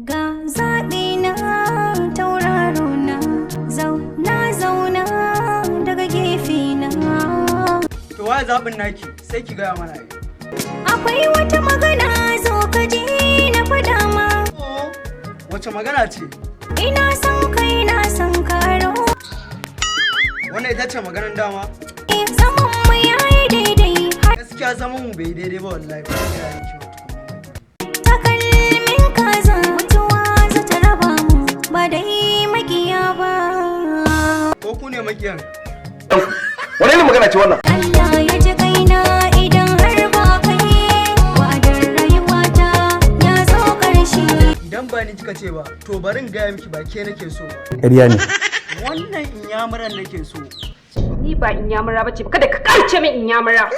Ga zaɓi na, tauraro na, zauna zauna daga gefe na. To, wa zaɓin naki? Sai ki gaya mana ai. Akwai wata magana, zo ka ji na faɗa ma. Oh, wace magana ce? Ina son kai, na son karo. Wannan ita ce maganar dama? Zaman mu yayi daidai har Gaskiya zaman mu bai daidai ba wallahi. Ba gaya miki ba tukuna. Takalmin kaza, mutuwa za ta raba mu, ba dai makiya ba. Ko ku ne makiyan? Wani irin magana ce wannan? Allah ya ji kaina idan har ba kai, wa'adin rayuwata ya zo ƙarshe. Idan ba ni kika ce ba, to bari in gaya miki, ba ke nake so ba. Ƙarya ne. Wannan inyamuran nake so. Ni ba inyamura bace ba, kada ka karce min inyamura.